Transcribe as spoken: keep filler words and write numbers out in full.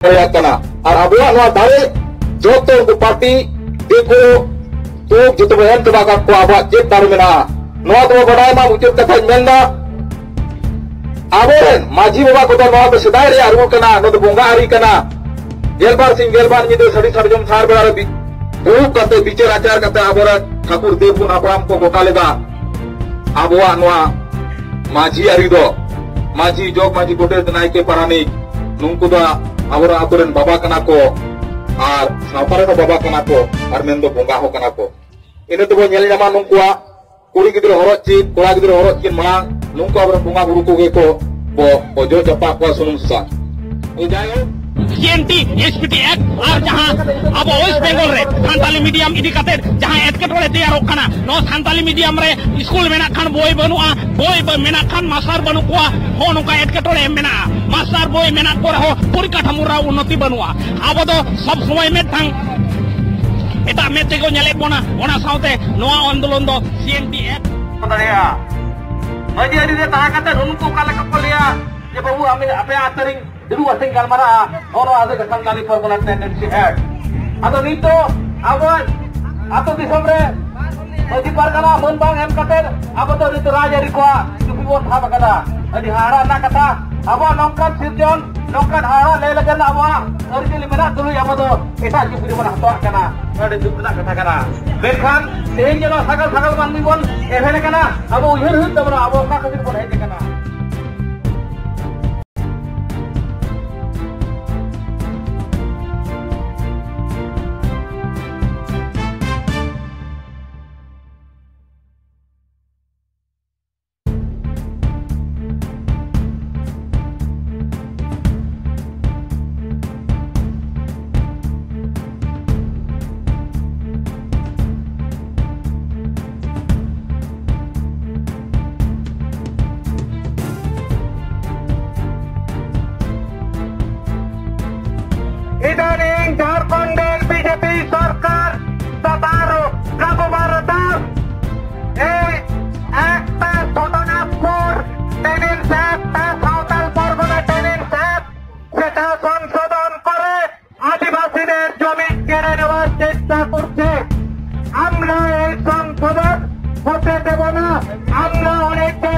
ᱫᱟᱲᱮᱭᱟᱜ ᱠᱟᱱᱟ᱾ ᱟᱨ ᱟᱵᱚᱣᱟᱜ ᱱᱚᱣᱟ ᱫᱟᱲᱮ ᱡᱚᱛᱚ ᱩᱱᱠᱩ ᱯᱟᱨᱴᱤ, ᱫᱤᱠᱩ, ᱛᱩᱲᱩᱠ ᱡᱚᱛᱚ ᱵᱚ ᱮᱢ ᱪᱟᱵᱟ ᱟᱠᱟᱫ ᱠᱚᱣᱟ᱾ ᱟᱵᱚᱣᱟᱜ ᱪᱮᱫ ᱫᱟᱲᱮ ᱢᱮᱱᱟᱜᱼᱟ? ᱱᱚᱣᱟ ᱫᱚᱵᱚ ᱵᱟᱰᱟᱭ ᱢᱟ᱾ ᱢᱩᱪᱟᱹᱫ ᱠᱟᱛᱷᱟᱧ ᱢᱮᱱᱫᱟ, ᱟᱵᱚᱨᱮᱱ ᱢᱟᱹᱡᱷᱤ ᱵᱟᱵᱟ ᱠᱚᱫᱚ ᱱᱚᱣᱟ ᱫᱚ ᱥᱮᱫᱟᱭ ᱨᱮᱭᱟᱜ ᱨᱩᱞ ᱠᱟᱱᱟ, ᱱᱚᱣᱟ ᱫᱚ ᱵᱚᱸᱜᱟ ᱟᱹᱨᱤ ᱠᱟᱱᱟ᱾ ᱜᱮᱞᱵᱟᱨ ᱥᱤᱧ ᱜᱮᱞᱵᱟᱨ ᱧᱤᱫᱟᱹ ᱥᱟᱹᱨᱤ ᱥᱟᱨᱡᱚᱢ ᱥᱟᱨ ᱵᱮᱲᱟ ᱨᱮ ᱵᱤ-, ᱫᱩᱲᱩᱵ ᱠᱟᱛᱮ ᱵᱤᱪᱟᱹᱨ ᱟᱪᱟᱨ ᱠᱟᱛᱮ ᱟᱵᱚᱨᱮᱱ ᱴᱷᱟᱹᱠᱩᱨ ᱫᱮᱣ ᱜᱩᱱ ᱦᱟᱯᱲᱟᱢ ᱠᱚ ᱜᱚᱴᱟ ᱞᱮᱫᱟ᱾ ᱟᱵᱚᱣᱟᱜ ᱱᱚᱣᱟ ᱢᱟᱹᱡᱷᱤ ᱟᱹᱨᱤ ᱫᱚ ᱢᱟᱹᱡᱷᱤ, ᱡᱚᱜᱽ ᱢᱟᱹᱡᱷᱤ, ᱜᱚᱰᱮᱛ, ᱱᱟᱭᱠᱮ, ᱯᱟᱨᱟᱱᱤᱠ, ᱱᱩᱠᱩ ᱫᱚ ᱟᱵᱚᱨᱮᱱ ᱟᱛᱳ ᱨᱮᱱ ᱵᱟᱵᱟ ᱠᱟᱱᱟ ᱠᱚ, ᱟᱨ ᱥᱟᱶᱛᱟ ᱨᱮᱱ ᱦᱚᱸ ᱵᱟᱵᱟ ᱠᱟᱱᱟ ᱠᱚ, ᱟᱨ ᱢᱮᱱᱫᱚ ᱵᱚᱸᱜᱟ ᱦᱚᱸ ᱠᱟᱱᱟ ᱠᱚ᱾ ᱤᱱᱟᱹ ᱛᱮᱵᱚ ᱧᱮᱞ ᱧᱟᱢᱟ ᱱᱩᱠᱩᱣᱟᱜ ᱠᱩᱲᱤ ᱜᱤᱫᱽᱨᱟᱹ ᱦᱚᱨᱚᱜ ᱪᱤᱱ, ᱠᱚᱲᱟ ᱜᱤᱫᱽᱨᱟᱹ ᱦᱚᱨᱚᱜ ᱪᱤᱱ ᱢᱟᱲᱟᱝ ᱱᱩᱠᱩ ᱟᱵᱚᱨᱮᱱ ᱵᱚᱸᱜᱟ ᱵᱩᱨᱩ ᱠᱚᱜᱮ ᱠᱚ ᱵᱚ ᱚᱡᱚᱜ ᱪᱟᱯᱟ ᱠᱚᱣᱟ ᱥᱩᱱᱩᱢ ᱥᱟᱥᱟᱝ᱾ ᱡᱟᱭᱦᱳᱠ, C N T, S P T act ᱟᱨ ᱡᱟᱦᱟᱸ ᱟᱵᱚ ᱳᱭᱮᱥᱴ ᱵᱮᱝᱜᱚᱞ ᱨᱮ ᱥᱟᱱᱛᱟᱞᱤ ᱢᱤᱰᱤᱭᱟᱢ ᱤᱫᱤ ᱠᱟᱛᱮ ᱡᱟᱦᱟᱸ ᱮᱴᱠᱮᱴᱚᱬᱮ ᱛᱮᱭᱟᱨᱚᱜ ᱠᱟᱱᱟ, ᱱᱚᱣᱟ ᱥᱟᱱᱛᱟᱞᱤ ᱢᱤᱰᱤᱭᱟᱢ ᱨᱮ ᱥᱠᱩᱞ ᱢᱮᱱᱟᱜ ᱠᱷᱟᱱ ᱵᱳᱭ ᱵᱟᱹᱱᱩᱜᱼᱟ, ᱵᱳᱭ ᱵᱟ-, ᱢᱮᱱᱟᱜ ᱠᱷᱟᱱ ᱢᱟᱥᱴᱟᱨ ᱵᱟᱹᱱᱩᱜ ᱠᱚᱣᱟ, ᱦᱚᱸ ᱱᱚᱝᱠᱟ ᱮᱴᱠᱮᱴᱚᱬᱮ ᱢᱮᱱᱟᱜᱼᱟ᱾ ᱢᱟᱥᱴᱟᱨ ᱵᱳᱭ ᱢᱮᱱᱟᱜ ᱠᱚ ᱨᱮᱦᱚᱸ ᱯᱚᱨᱤᱠᱟᱴᱷᱟᱢᱳ ᱨᱮ ᱩᱱᱱᱚᱛᱤ ᱵᱟᱹᱱᱩᱜᱼᱟ᱾ ᱟᱵᱚ ᱫᱚ ᱥᱚᱵ ᱥᱚᱢᱚᱭ ᱢᱤᱫᱴᱟᱝ ᱮᱴᱟᱜ ᱢᱮᱫ ᱛᱮᱠᱚ ᱧᱮᱞᱮᱫ ᱵᱚᱱᱟ, ᱚᱱᱟ ᱥᱟᱶᱛᱮ ᱱᱚᱣᱟ ᱟᱱᱫᱳᱞᱚᱱ ᱫᱚ ᱥᱤ ᱮᱱ ᱴᱤ ᱮᱯᱷ ᱫᱟᱲᱮᱭᱟᱜᱼᱟ᱾ ᱢᱟᱹᱡᱷᱤ ᱟᱹᱨᱤ ᱨᱮ ᱛᱟᱦᱮᱸ ᱠᱟᱛᱮ ᱩᱱᱠᱩ ᱚᱠᱟ ᱞᱮᱠᱟ ᱠᱚ ᱞᱟᱹᱭᱟ ᱡᱮ, "ᱵᱟᱹᱵᱩ, ᱟᱢ, ᱟᱯᱮ ᱟᱹᱛᱩ ᱨᱤᱧ ᱫᱩᱲᱩᱵ ᱟᱛᱮᱧ ᱜᱟᱞᱢᱟᱨᱟᱜᱼᱟ", ᱱᱚᱜᱼᱚ ᱱᱚᱣᱟ ᱫᱚ ᱥᱟᱱᱛᱟᱞᱤ ᱯᱟᱨᱜᱟᱱᱟ ᱴᱮᱱᱰᱮᱱᱥᱤ ᱮᱠᱴ᱾ ᱟᱫᱚ ᱱᱤᱛ ᱫᱚ ᱟᱵᱚᱣᱟᱜ ᱟᱹᱛᱩ ᱫᱤᱥᱚᱢ ᱨᱮ ᱢᱟᱹᱡᱷᱤ ᱯᱟᱨᱜᱟᱱᱟ ᱢᱟᱹᱱ ᱵᱟᱝ ᱮᱢ ᱠᱟᱛᱮ ᱟᱵᱚ ᱫᱚ ᱱᱤᱛ ᱨᱟᱡᱽ ᱟᱹᱨᱤ ᱠᱚᱣᱟᱜ ᱪᱩᱯᱤ ᱵᱚᱱ ᱥᱟᱵ ᱟᱠᱟᱫᱟ᱾ ᱟᱹᱰᱤ ᱦᱟᱦᱟᱲᱟ ᱨᱮᱱᱟᱜ ᱠᱟᱛᱷᱟ᱾ ᱟᱵᱚᱣᱟᱜ ᱱᱚᱝᱠᱟᱱ ᱥᱤᱨᱡᱚᱱ, ᱱᱚᱝᱠᱟᱱ ᱦᱟᱦᱟᱲᱟ ᱞᱟᱹᱭ ᱞᱮᱠᱟᱱ ᱟᱵᱚᱣᱟᱜ ᱟᱹᱨᱤᱪᱟᱹᱞᱤ ᱢᱮᱱᱟᱜ ᱛᱩᱞᱩᱡ ᱟᱵᱚ ᱫᱚ ᱮᱴᱟᱜ ᱪᱩᱯᱤ ᱨᱮᱵᱚᱱ ᱦᱟᱛᱟᱣᱟᱜ ᱠᱟᱱᱟ᱾ ᱟᱹᱰᱤ ᱫᱩᱠ ᱨᱮᱱᱟᱜ ᱠᱟᱛᱷᱟ ᱠᱟᱱᱟ᱾ ᱢᱮᱱᱠᱷᱟᱱ ᱛᱮᱦᱮᱧ ᱡᱮ ᱱᱚᱣᱟ ᱥᱟᱜᱟᱞ ᱥᱟᱜᱟᱞ ᱢᱟᱹᱱᱢᱤ ᱵᱚᱱ ᱮᱵᱷᱮᱱ ᱟᱠᱟᱱᱟ, ᱟᱵᱚ ᱩᱭᱦᱟᱹᱨ ᱦᱩᱭᱩᱜ ᱛᱟᱵᱚᱱᱟ, ᱟᱵᱚ ᱚᱠᱟ ᱠᱷᱟᱹᱛᱤᱨ ᱵᱚᱱ ᱦᱮᱡ ᱟᱠᱟᱱᱟ᱾ কেড়ে নেওয়ার চেষ্টা করছে। আমরা এই সংসদে ভোটে দেব না। আমরা অনেকটা